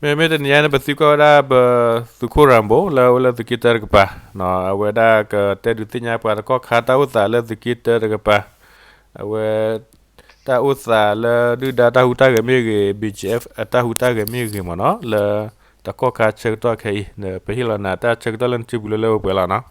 မ့မ့ၢ်တနံၤညါန့ၣ် ပသံကွၢ်ဝဲဒၣ်ပသုးခိၣ်ရၤဘိ လၢအအိၣ်လၢသုးက့တၢတကပၤ, အဝဲဒၣ်ကတဲဒုးသ့ၣ်ညါပှၤတကီၢ်ခါတၢ်အိၣ်သးလၢသုးက့တၢတကပၤ, အဝဲ တၢ်အိၣ်သးလၢဒုၣ်ဒါတၢ်ဟူးတၢ်ဂဲၤမ့ၢ်ဂ့ၤ, BGF အတၢ်ဟူးတၢ်ဂဲၤမ့ၢ်ဂ့ၤမ့ၢ်နီၤ, လၢတကီၢ်ခါဆၢကတီၢ်ခဲအံၤ ပဟ့ၣ်လီၤနၤတၢ်ဆၢကတီၢ်လၢနစုပူၤလၢလၢပှဲၤပှဲၤလီၤနီၤ.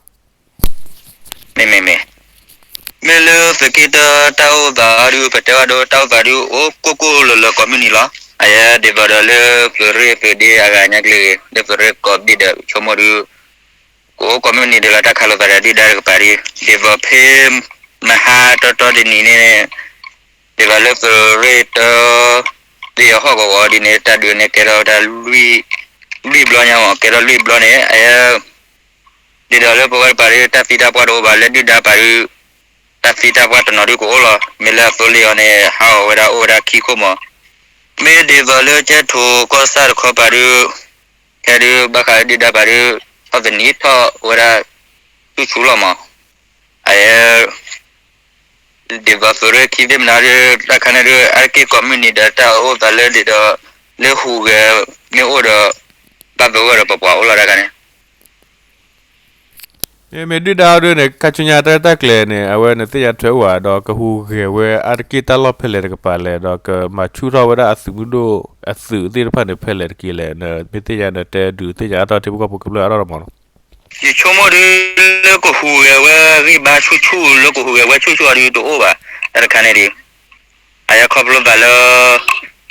မ့မ့ၢ် မ့ၢ်လၢသုးက့တၢတၢ်အိၣ်သးအီၤဒုး ပတဲဝဲဒၣ်တၢ်အိၣ်သးဒုး အိၣ်ကိၢ်ကိၢ်လၢၤလၢၤကိးမုၢ်နံၤလီၤ. အယဲဒ်သိးဒီးလၢ သုးရ့ၣ်သုးဒ့အဂၤညါကလ့ၢ်ဂ့ၤ လၢသုးရ့ၣ်ကိးဘ့ၣ်ဒီး ဆိကမိၣ်ဒုး ကအိၣ်ကိးမုၢ်နံၤဒဲးလီၤ တၢ်ခးလိာ်သးဒီးဒုၣ်ဒါတကပၤဒုး, ဒ်သိးဖဲ မဟါတီတီတနံၤန့ၣ် ဒ်သိးလၢသုးရ့ၣ်တၢ သ့ၣ်အဟီၣ်ကဝီၤဒ်န့ၣ် တၢ်ဒုးန့ၣ်ကဲထီၣ်ဝဲဒၣ် လွံၢ်ဘျီညါမ့ၢ် ကဲထီၣ်လွံၢ်ဘျီန့ၣ် အယဲ ဒ်သိးလၢပဝဲတကပၤဒုး တၢ်သံတၢ်ပှၢ်တအိၣ်ဘၣ် လၢဒုၣ်ဒါပၤဒုး တၢ်သံတၢ်ပှၢ်တနီၤဒုးကအိၣ်လီၤ. မ့ၢ်လၢအသိလ့ၣ်အီၤန့ၣ် ဟးဂီၤဝဲဒၣ်အိၣ်ဝဲဒၣ်ခံခိၣ်မး, မ့ၢ်ဒ်သိးလၢကဲထိၣ်ကီၢ်ဆၣ်တခီပၤဒုး ခဲဒုးဘၣ်ဃးလၢဒုၣ်ဒါပၤဒုး ထီၣ်သနံးထီၣ်ဝဲဒၣ် ဆူၣ်ဆူၣ်လီၤမး, အယဲ ဒ်သိးသုးရ့ၣ်ခံသ့ၣ်မနုၤဒုး တၢ်ခါန့ၣ်ဒုး အါတက့ၢ်ကိးမုၢ်နံၤဒီးတၢ်အိၣ်သးလၢဒ်သိး လၢဟူးဂဲၤမ့ၢ်အိၣ်ဒီး ဘၣ်ပဝဲဒီးပပှၤအိၣ်လီၤတၢ်ခါန့ၣ် မ့မ့ၢ်ဒုၣ်ဒါအီၤဒုးန့ၣ် ခါဆူညါတၢ်ရဲၣ်တၢ်ကျဲၤန့ၣ် အဝဲန့ၣ်သ့ၣ်ညါထွဲအိၣ်ဧါ ဒီးကဟူးဂဲၤဝဲအါတက့ၢ်တၢ်လီၢ်ဖဲလဲၣ်တကပၤလဲၣ် ဒီးကမၤဆူၣ်ထီၣ်ဝဲဒၣ်အသုးမုၢ်ဒိၣ်အသုးသ့ၣ်တဖၣ်န့ၣ်ဖဲလဲၣ်တက့ၢ်လဲၣ် မ့ၢ်သ့ၣ်ညါဒီးတဲဒုးသ့ၣ်ညါအါထီၣ်ထံဖိကီၢ်ဖိကမျၢၢ်အါထီၣ်မးနီၤ. ယဆိကမိၣ်ဒုးလၢကဟူးဂဲၤဝဲဂံၢ်ဘါဆူၣ်ဆူၣ် လၢကဟူးဂဲၤဝဲဆူၣ်ဆူၣ်အီၤဒုးတအိၣ်ဘၣ် တၢ်တခါန့ၣ်ဒုး အယဲခီဖျိသးလၢ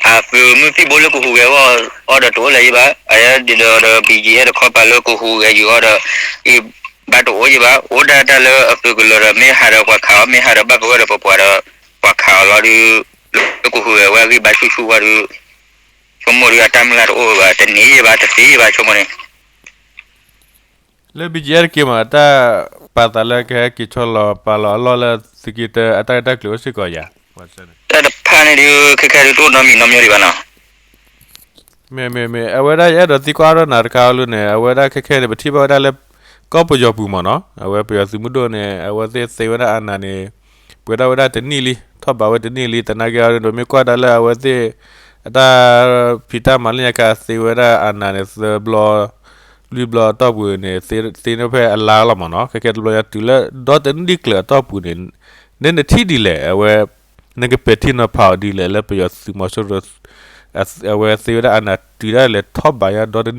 အသုးမုၢ်သံၣ်ဘိလၢကဟူးဂဲၤဝဲအီၤဒီးတအိၣ်လၢၤယံၤဘၣ်, အယဲဒ်သိးဒီး BGF တခီပၤလၢကဟူးဂဲၤယုာ်အီၤဒီး အံၤဘၣ်တအိၣ်ယံၤဘၣ်, အိၣ်ဒၣ်တၢ်လၢအသုးကလၢၤဒီး မ့ၢ်ဟးဒီးပှၤခးအီၤ မ့ၢ်ဟးဒီးဘၣ်ပဝဲဒီးပပှၤဒီး ပှၤခးအီၤလီၤဒုး လၢကဟူးဂဲၤဝဲအဂံၢ်ဘါဆူၣ်ဆူၣ်ဝဲဒုး ဆိကမိၣ်ဒုး အတၢ်မုၢ်လၢ်တအိၣ်ဘၣ် တန့ၢ်ယံၤဘၣ် တသ့ယံၤဘၣ် ဆိကမိၣ်န့ၣ် လၢ BGF တက့ၢ်မး တၢ်ပာ်သးလၢကဟဲက့ၤဆီလီၤပာ်လီၤအလီၢ်လၢသုးက့တၢ အတၢ်ရဲၣ်တၢ်ကျဲၤအိၣ်စ့ၢ်ကီးယၤ တၢ်တဖၣ်န့ၣ်ဒုး ခဲခဲဒုးတအိၣ်နီတမံၤနီတမံၤဒံးဘၣ်နီၤ. မ့မ့ၢ်မ့ၢ် အဝဲဒၣ်ယအဲၣ်ဒိးသံကွၢ်အါထီၣ်နၤတခါအီၤလၢန့ၣ် အဝဲဒၣ်ခဲခဲန့ၣ် ပထံၣ်ဘၣ်ဝဲဒၣ်လၢ ကီၢ်ပယီၤပူၤမးနီၤ အဝဲပယီၤသုးမုၢ်ဒိၣ်န့ၣ် အဝဲသ့ၣ်သ့ဝဲဒၣ်အနးန့ၣ် ပှဲၤဒၣ်ဝဲဒၣ်တနံၣ်လံ ထီၣ်ဘးဝဲတနံၣ်လံ သနာ်က့အီၤဒ်သိးမ့ၢ်ကွၢ်ဒၣ်လၢအဝဲသ့ၣ် အတၢ်ဖံးတၢ်မၤလၢညါခါသ့ဝဲဒၣ်အနးန့ၣ် သၢဘျီ လွံၢ်ဘျီအတီၢ်ပူၤန့ၣ် သ့န့ၢ်ဖဲအလါလီၤမးနီၤ ခဲခဲတဘျီညါတုၤလၢဒီတနံၣ်ကျၢၤအတီၢ်ပူၤန့ၣ် နနထံၣ်ဒ်လဲၣ် အဝဲ နကပဲာ်ထံနီၤဖးအီၤဒ်လဲၣ် လၢပယီၤသုးမီၤစိရိၤ အဝဲသ့ဝဲဒၣ်အနးတုၤဒၣ်လဲာ်ထီၣ်ဘး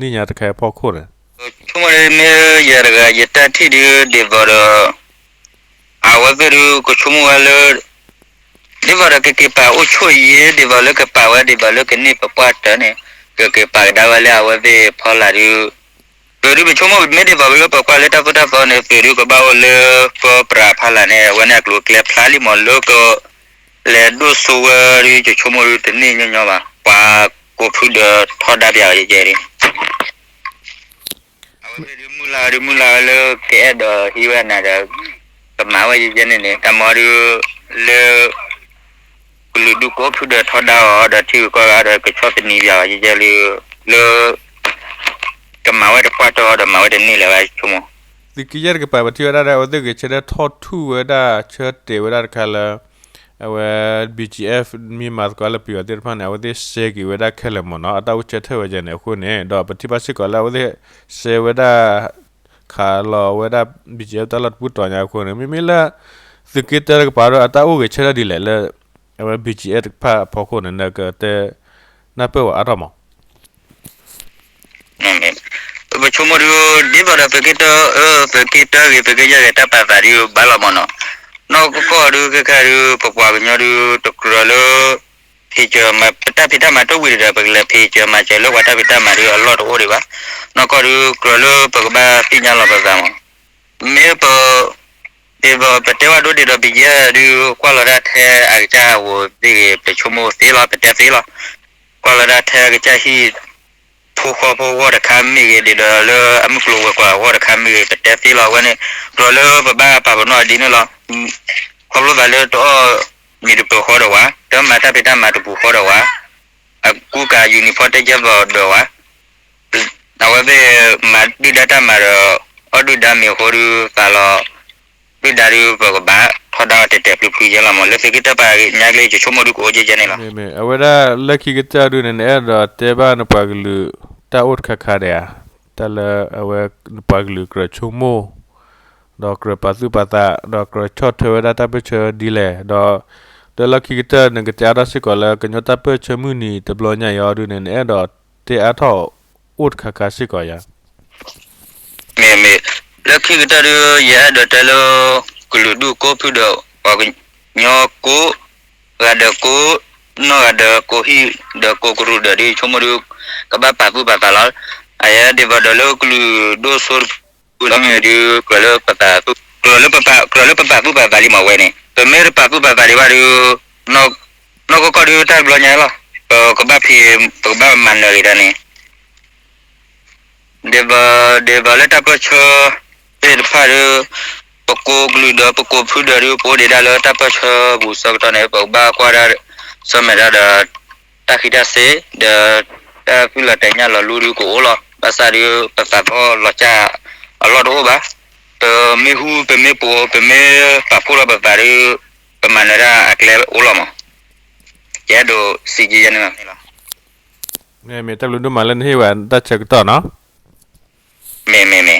ညါဒီတနံၣ်ညါတခါအဖီခိၣ်န့ၣ် ဆိကမိၣ်မ့ၢ်ယၤတဂၤ ယတၢ်ထံၣ်ဒုးဒ်သိးဒီး အဝဲသ့ၣ်ဒုးကဆိကမိၣ်ဝဲလၢ ဒ်သိးဒီးကက့ၤပာ်အိၣ်ဆိၣ်အံၤ ဒ်သိးလၢကပာ်ဝဲဒ်သိးလၢကန့ၢ်ပပှၢ်တၢၢ်န့ၣ် ကက့ၤပာ်ကဒါဝဲလၢအဝဲသ့ၣ်ဖီလာ်ဒုး သုးဒုးပဆိကမိၣ်မ့ၢ်ဒ်သိးလၢပကွၢ်လၢတၢ်သိၣ်တၢ်သီန့ၣ် သုးဒုးကဘၣ်အိၣ်လၢကီၢ်ပြးဖီလာ်န့ၣ် အဝဲန့ၣ်အကျိၤအကျဲဖျါလံမးလၢက လဲၤဒိၣ်စိဝဲဒုး ယဆိကမိၣ်ဒုးတန့ၢ်ညီညီဘၣ် ပှၤကိးဖုဒၢထီဒါပၠးအီၤယဲယဲဒၣ် အဝဲသ့ၣ်ဒုးမုၢ်လၢ်ဒုးမုၢ်လၢ်ဝဲလၢ ကအဲၣ်ဒိးဟံးဝဲနၤဒီး ကမၤဝဲယဲယဲန့ၣ်န့ၣ် တၢ်မၤဒုး လၢ ကလုာ်ဒူၣ်ကိးဖုဒၢထီဒါအီၤဒီးထံဂုၤကီၢ်ဂၤဒီးကဆီၣ်သနံးပၠးအီၤယဲယဲလၢ လၢ ကမၤဝဲတပှၢ်တီၢ်ဒီးမၤဝဲတန့ၢ်လၢၤဘၣ်ဆိကမိၣ် သုးက့ယဲၢ်တကပၤ ပထံၣ်ဝဲဒၣ်လၢအဝဲသ့ၣ်ဂဲၤဆၢထၢၣ်ထီၣ်ထူၣ်ဝဲဒၣ်ဆၢတဲာ်ဝဲဒၣ်တခါလၢ အဝဲ BGF မ့ၢ်မၤသကိးလၢပယီၤသ့ၣ်တဖၣ်န့ၣ် အဝဲသ့ၣ်စဲက့ၤဝဲဒၣ်ခဲလၢာ်မ့ၢ်နီၤ အတၢ်အိၣ်ဆၢထၢၣ်ဝဲယဲန့ၣ်အဃိန့ၣ် ဒီးပထံၣ်ဘၣ်စ့ၢ်ကီးလၢအဝဲသ့ၣ်စဲဝဲဒၣ် ခးလီၤဝဲဒၣ် BGF တၢ်လီၢ်တပူၤတီၤညါအဃိန့ၣ် မ့မ့ၢ်လၢ သုးက့တၢတကပၤဒီးအတၢ်အိၣ်ဂဲၤဆၢထၢၣ်ဒ်လဲၣ်လၢ အဝဲ BGF တဖၣ်အဖီခိၣ်န့ၣ် နကတဲ နၢ်ပၢၢ်ဝဲအါထီၣ်မး ပဆိကမိၣ်ဒုး ဒ်သိးဒီးသုးက့တၢ သုးက့တၢဂ့ၤ သုးက့ယဲၢ်ဂ့ၤ တၢ်ပာ်သးဒုးဘၣ်လီၤမးနီၤ, နီၢ်ကီၢ်ဒုးခဲခါဒုး ပပှၤကညီဒုး တကြၢးလၢ ဖံးစၢၤမၤ ပတၢ်ဖံးတၢ်မၤတဝံၤဒီး ပကလဲၤဖံးစၢၤမၤစၢၤလၢပှၤတၢ်ဖံးတၢ်မၤဒုး အလီၢ်တအိၣ်ဒံးဘၣ်, နီၢ်ကီၢ်ဒုး ကြၢးလၢပကဘၣ်သ့ၣ်ညါလီၤပသးမး မ့ၢ်ပ ဒ်သိးပတဲဝဲဒိဒ်သိး ဘံယဲၢ်ဒုး ကွၢ်လီၤဒၣ်ထဲအကစၢ်ဧိၤသ့ၣ်ဂ့ၤ ပဆိကမိၣ်သ့လီၤ ပတဲသ့လီၤ, ကွၢ်လီၤဒၣ်ထဲအကစၢ်ဟံၣ် ဖိဃီဖိဂီၢ်တခါမ့ၢ်ဂ့ၤ ဒ်သိးလၢအမုၢ်ကျိၤဝဲၤကွာ်အဂီၢ်တခါမ့ၢ်ဂ့ၤ ပတဲသ့လီၤ အဝဲန့ၣ် ကြၢးလၢပဘၣ်ပာ်ပနီၣ်အဒ်န့ၣ်လီၤ, ခီဖျိသးလၢတအီၣ်မ့ၤတပၢၤဃီဒီးဝဲ တမၤတၢ်ဖံးတၢ်မၤတပူၤဃီဒီးဝဲ အကူကၤ uniform တယဲၢ်ဘၣ်ဒီးဝဲ အဝဲသ့ၣ်မၤဒုၣ်ဒါတၢ်မၤဒီး အီၣ်ဒုၣ်ဒါမ့ၤအဃိဒုးသးလီၤ, ဒုၣ်ဒါဒုးပကဘၣ် ထီဒါအီၤတဲာ်တဲာ်ဖျုးဖျုးယဲလီၤမး, လၢခံကတၢၢ်ပှၤကညီကျဲ ယဆိကမိၣ်ဒုးကအိၣ်ကဲကဲန့ၣ်လီၤ. မ့မ့ၢ် အဝဲဒၣ်လၢခံကတၢၢ်ဒုးန့ၣ် နအဲၣ်ဒိးတဲဘၣ်နပှၤကလုာ်တၢ်အိၣ်တခါခါဒဲးဧါ, တၢ်လၢအဝဲနပှၤကလုာ်ကြၢးဆိကမိၣ် ဒီးကြၢးပာ်သူၣ်ပာ်သး ဒီးကြၢးဆီၣ်ထွဲဝဲဒၣ်တၢ်ပၢၢ်ဆၢဒ်လဲၣ်, ဒီး လၢလီၢ်ခံကတၢၢ် နကတဲအါထီၣ်စ့ၢ်ကီးလၢ ကညီတၢ်ပၢၢ်ဆၢမုၢ်နံၤတဘျီညါအံၤအီၤဒုးန့ၣ် နအဲၣ်ဒိးတဲအါထီၣ်အိၣ်တခါခါစ့ၢ်ကီးဧါ. မ့မ့ၢ် လၢခံကတၢၢ်ဒုး ယအဲၣ်ဒိးတဲလၢ ကလုာ်ဒူၣ်ကိးဖုဒီး ပှၤကညီကိးဂၤဒဲးကိး နီၢ်ဂၤဒဲးကိးဟံၣ်ဒီးကိးကရူၢ်ဒီးဒုး ဆိကမိၣ်ဒုး ကဘၣ်ပာ်သူၣ်ပာ်သးလီၤ. အယဲဒ်သိးဒီးလၢကလုာ်ဒိၣ်စိတကလုာ်လီၤမ့ၢ်ဒုး ကြၢးလၢပပာ်သူၣ် ကြၢးလၢပပာ်သူၣ်ပာ်သးလံမးဝဲန့ၣ် ပမ့ၢ်တပာ်သူၣ်ပာ်သးဒံးဘၣ်ဒုး နီၢ်ကီၢ်ကီၢ်ဒုးတၢ်တဘျီညါလီၤ. ပကဘၣ်ဖံး ပကဘၣ်မၤနၢၤက့ၤတၢ်န့ၣ် ဒ်သိး ဒ်သိးလၢတၢ်ပၢၢ်ဆၢသ့ၣ်တဖၣ်ဒီး ပကိးကလုာ်ဒီးပကိးဖုဒီးဒုး ပအိၣ်ဒံးဒၣ်လၢတၢ်ပၢၢ်ဆၢပူၤဆၢကတီၢ်န့ၣ် ပကဘၣ်ကွၢ်ဒၣ် ဆၢမဲာ်ဒၣ်ဒီး တၢ်ဃံးတၢ်စ့ၤ ဒီး တၢ်သူၣ်လီၤတဲာ်ညၣ်လီၤလူဒုးကအိၣ်လီၤ. ဘၣ်ဆၣ်ဒုး ပသးသဟီၣ်လီၤစၢ်အလီၢ်တအိၣ်ဘၣ်. ပမ့ၢ်ဟူ ပမ့ၢ်ပှိၤ ပမ့ၢ်ပာ်ဖှိၣ်ထီၣ်ပသးဒီး ပမၤနၢၤတၢ်အကျဲအိၣ်လီၤမး. ယအဲၣ်ဒိးစံးက့ယဲန့ၣ်လီၤ. မ့မ့ၢ် တၢ်ဘျုးဒိၣ်မးလၢနဟ့ၣ်ဝဲတၢ်ဆၢကတီၢ်နီၤ. မ့မ့မ့